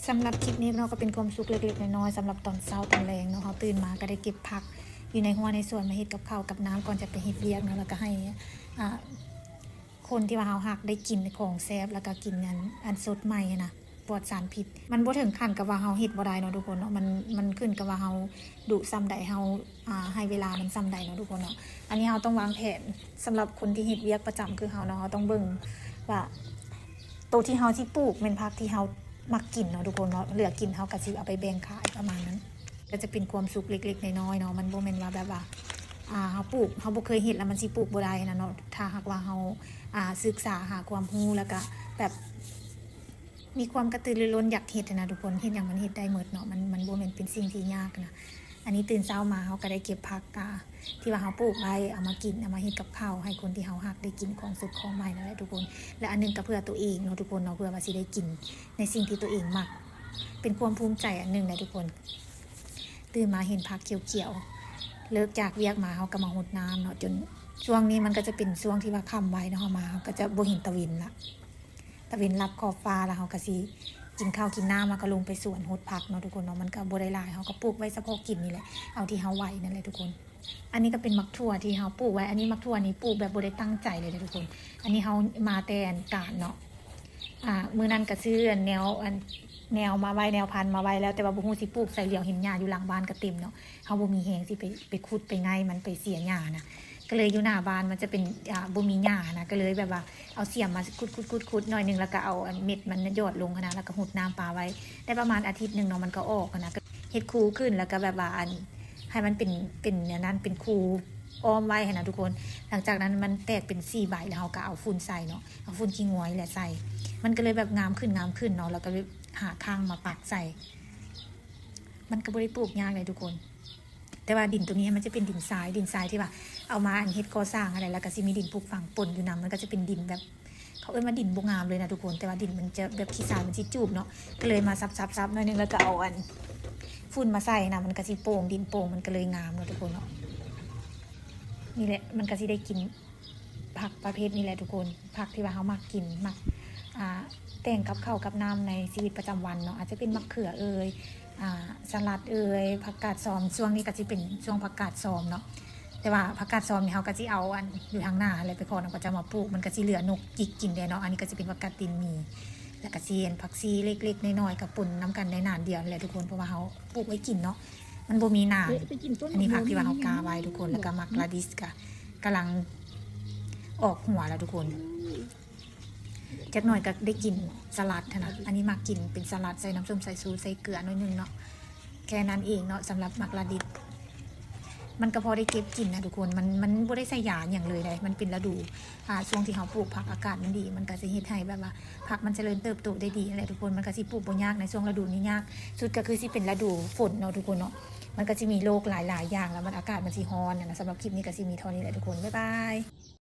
ສຳລັບຄລິບນີ້ເນາະ ກໍເປັນຄວາມສຸກເລັກໆນ້ອຍໆ ສຳລັບຕອນເຊົ້າຕອນແລງເນາະ. ເຮົາຕື່ນມາກໍໄດ້ເກັບຜັກຢູ່ໃນຮົ້ວໃນສວນມາເຮັດກັບເຂົ້າກັບນ້ຳ ກ່ອນຈະໄປເຮັດວຽກເນາະ ແລ້ວກໍໃຫ້ ອ່າ ຄົນທີ່ວ່າເຮົາຮັກໄດ້ກິນຂອງແຊບ ແລ້ວກໍກິນອັນ ອັນສົດໃໝ່ຫັ້ນນະ ປອດສານພິດ. ມັນບໍ່ເຖິງຂັ້ນກັບວ່າເຮົາເຮັດບໍ່ໄດ້ເນາະທຸກຄົນເນາະ ມັນ ມັນຂຶ້ນກັບວ່າເຮົາດຸສ່ຳໃດ ເຮົາ ອ່າ ໃຫ້ເວລາມັນສ່ຳໃດເນາະທຸກຄົນເນາະ. ອັນນີ້ເຮົາຕ້ອງວາງແຜນ ສຳລັບຄົນທີ່ເຮັດວຽກປະຈຳຄືເຮົາເນາະ ເຮົາຕ້ອງເບິ່ງວ່າ ໂຕທີ່ເຮົາຊິປູກແມ່ນຜັກທີ່ເຮົາມັກກິນເນາະທຸກຄົນເນາະ ເຫຼືອກິນເຮົາກໍຊິເອົາໄປແບ່ງຂາຍປະມານນັ້ນ. ກໍຈະເປັນຄວາມສຸກເລັກໆນ້ອຍໆເນາະ ມັນບໍ່ແມ່ນວ່າແບບວ່າ ອ່າ ເຮົາປູກ ເຮົາບໍ່ເຄີຍເຮັດແລ້ວມັນຊິປູກບໍ່ໄດ້ຫັ້ນນະເນາະ. ຖ້າຫາກວ່າເຮົາ ອ່າ ສຶກສາຫາຄວາມຮູ້ ແລ້ວກໍແບບ ມີຄວາມກະຕືລືລົ້ນຢາກເຮັດຫັ້ນນະທຸກຄົນ ເຮັດຫຍັງມັນເຮັດໄດ້ໝົດເນາະ ມັນ ມັນບໍ່ແມ່ນເປັນສິ່ງທີ່ຍາກນະ. ອັນນີ້ຕື່ນເຊົ້າມາເຮົາກໍໄດ້ເກັບຜັກ ອ່າ ທີ່ວ່າເຮົາປູກໄວ້ ເອົາມາກິນ ເອົາມາເຮັດກັບເຂົ້າໃຫ້ຄົນທີ່ເຮົາຮັກໄດ້ກິນຂອງສົດຂອງໃໝ່ນັ້ນແຫຼະທຸກຄົນ. ແລະ ອັນໜຶ່ງກໍເພື່ອຕົວເອງເນາະທຸກຄົນເນາະ ເພື່ອວ່າຊິໄດ້ກິນໃນສິ່ງທີ່ຕົວເອງມັກ ເປັນຄວາມພູມໃຈອັນໜຶ່ງແຫຼະທຸກຄົນ. ຕື່ນມາເຫັນຜັກຂຽວໆ ເລີກຈາກວຽກມາເຮົາກໍມາຫົດນ້ຳເນາະ ຈົນຊ່ວງນີ້ມັນກໍຈະເປັນຊ່ວງທີ່ວ່າຄ່ຳໄວເນາະ ເຮົາມາເຮົາກໍຈະບໍ່ເຫັນຕາເວັນລະ ຕາເວັນລັບຂອບຟ້າລະ ເຮົາກໍຊິກິນເຂົ້າກິນນ້ຳ ແລ້ວກໍລົງໄປສວນຫົດຜັກເນາະທຸກຄົນເນາະ. ມັນກໍບໍ່ໄດ້ຫຼາຍ ເຮົາກໍປູກໄວ້ສະເພາະກິນນີ້ແຫຼະ ເອົາທີ່ເຮົາໄຫວນັ້ນແຫຼະທຸກຄົນ. ອັນນີ້ກໍເປັນໝາກຖົ່ວທີ່ເຮົາປູກໄວ້ ອັນນີ້ໝາກຖົ່ວນີ້ປູກແບບບໍ່ໄດ້ຕັ້ງໃຈເລີຍເດ້ທຸກຄົນ. ອັນນີ້ເຮົາມາແຕ່ອັນການເນາະ ອ່າ ມື້ນັ້ນກໍຊື້ອັນແນວ ອັນແນວມາໄວ້ ແນວພັນມາໄວ້ແລ້ວ ແຕ່ວ່າບໍ່ຮູ້ຊິປູກໃສ ຫຼຽວເຫັນຫຍ້າຢູ່ຫຼັງບ້ານກໍເຕັມເນາະ. ເຮົາບໍ່ມີແຮງຊິໄປ ໄປຂຸດໄປໄງ່ມັນ ໄປເສຍຫຍ້ານະ ກໍເລີຍຢູ່ໜ້າບ້ານມັນຈະເປັນ ອ່າ ບໍ່ມີຫຍ້ານະ ກໍເລີຍແບບວ່າເອົາສຽມມາຂຸດໆໆໜ້ອຍໜຶ່ງ ແລ້ວກໍເອົາອັນເມັດມັນຫຍອດລົງຫັ້ນນະ ແລ້ວກໍຫົດນ້ຳປາໄວ້ ໄດ້ປະມານອາທິດໜຶ່ງເນາະ ມັນກໍອອກຫັ້ນນະ. ເຮັດຄູຂຶ້ນ ແລ້ວກໍແບບວ່າອັນ ໃຫ້ມັນເປັນ ເປັນອັນນັ້ນ ເປັນຄູອ້ອມໄວ້ຫັ້ນນະທຸກຄົນ. ຫຼັງຈາກນັ້ນມັນແຕກເປັນສີ່ໃບ ແລ້ວເຮົາກໍເອົາຝຸ່ນໃສ່ເນາະ ເອົາຝຸ່ນຂີ້ງວຍແຫຼະໃສ່ ມັນກໍເລີຍແບບງາມຂຶ້ນ ງາມຂຶ້ນເນາະ. ແລ້ວກໍເລີຍຫາຄັງມາປັກໃສ່ ມັນກໍບໍ່ໄດ້ປູກຍາກເດ້ທຸກຄົນ. ແຕ່ວ່າດິນຕົວນີ້ມັນຈະເປັນດິນຊາຍ ດິນຊາຍທີ່ວ່າເອົາມາອັນເຮັດກໍ່ສ້າງຫັ້ນແຫຼະ ແລ້ວກໍຊິມີດິນປຸກຝັງປົນຢູ່ນຳ ມັນກໍຈະເປັນດິນແບບ ເຂົາເອີ້ນວ່າດິນບໍ່ງາມເລີຍນະທຸກຄົນ ແຕ່ວ່າດິນມັນຈະແບບຂີ້ຊາຍມັນຊິຈູບເນາະ ກໍເລີຍມາສັບໆໆໜ້ອຍໜຶ່ງ ແລ້ວກໍເອົາອັນຝຸ່ນມາໃສ່ນະ ມັນກໍຊິໂປ່ງ ດິນໂປ່ງ ມັນກໍເລີຍງາມເນາະທຸກຄົນເນາະ. ນີ້ແຫຼະ ມັນກໍຊິໄດ້ກິນຜັກປະເພດນີ້ແຫຼະທຸກຄົນ ຜັກທີ່ວ່າເຮົາມັກກິນ ມັກ ອ່າ ແຕ່ງກັບເຂົ້າກັບນ້ຳໃນຊີວິດປະຈຳວັນເນາະ ອາດຈະເປັນໝາກເຂືອເອີຍ ອ່າ ສະຫຼັດເອີຍ ຜັກກາດຊອມ ຊ່ວງນີ້ກໍຊິເປັນຊ່ວງຜັກກາດຊອມເນາະ. ແຕ່ວ່າຜັກກາດຊອມນີ້ເຮົາກໍຊິເອົາອັນຢູ່ທາງໜ້າຫັ້ນແຫຼະ ໄປຂໍນຳເຂົາເຈົ້າມາປູກ ມັນກໍຊິເຫຼືອນົກຈິກກິນແດ່ເນາະ. ອັນນີ້ກໍຊິເປັນຜັກກາດຕີນໝີ ແລ້ວກໍຊິເຫັນຜັກຊີເລັກໆນ້ອຍໆ ກໍປົນນຳກັນໄດ້ໜານດຽວນີ້ແຫຼະທຸກຄົນ ເພາະວ່າເຮົາປູກໄວ້ກິນເນາະ ມັນບໍ່ມີໜານ. ອັນນີ້ຜັກທີ່ວ່າເຮົາກ້າໄວ້ທຸກຄົນ ແລ້ວກໍໝາກລາດິສກໍກຳລັງອອກຫົວແລ້ວທຸກຄົນ. ຈັກໜ້ອຍກໍໄດ້ກິນສະຫຼັດຫັ້ນນະ ອັນນີ້ມັກກິນເປັນສະຫຼັດໃສ່ນ້ຳສົ້ມສາຍຊູ ໃສ່ເກືອໜ້ອຍໜຶ່ງເນາະ ແຄ່ນັ້ນເອງເນາະ. ສຳລັບໝາກລາດິດ ມັນກໍພໍໄດ້ເກັບກິນນະທຸກຄົນ ມັນ ມັນບໍ່ໄດ້ໃສ່ຢາຫຍັງເລີຍເດ້ ມັນເປັນລະດູ ອ່າ ຊ່ວງທີ່ເຮົາປູກຜັກ ອາກາດມັນດີ ມັນກໍຊິເຮັດໃຫ້ແບບວ່າຜັກມັນຈະເລີນເຕີບໂຕໄດ້ດີຫັ້ນແຫຼະທຸກຄົນ. ມັນກໍຊິປູກບໍ່ຍາກໃນຊ່ວງລະດູນີ້ຍາກສຸດ ກໍຄືຊິເປັນລະດູຝົນເນາະທຸກຄົນເນາະ. ມັນກໍຊິມີໂລກຫຼາຍໆຢ່າງ ແລ້ວມັນ ອາກາດມັນຊິຮ້ອນຫັ້ນນະ. ສຳລັບຄລິບນີ້ກໍຊິມີເທົ່ານີ້ແຫຼະທຸກຄົນ ບາຍບາຍ.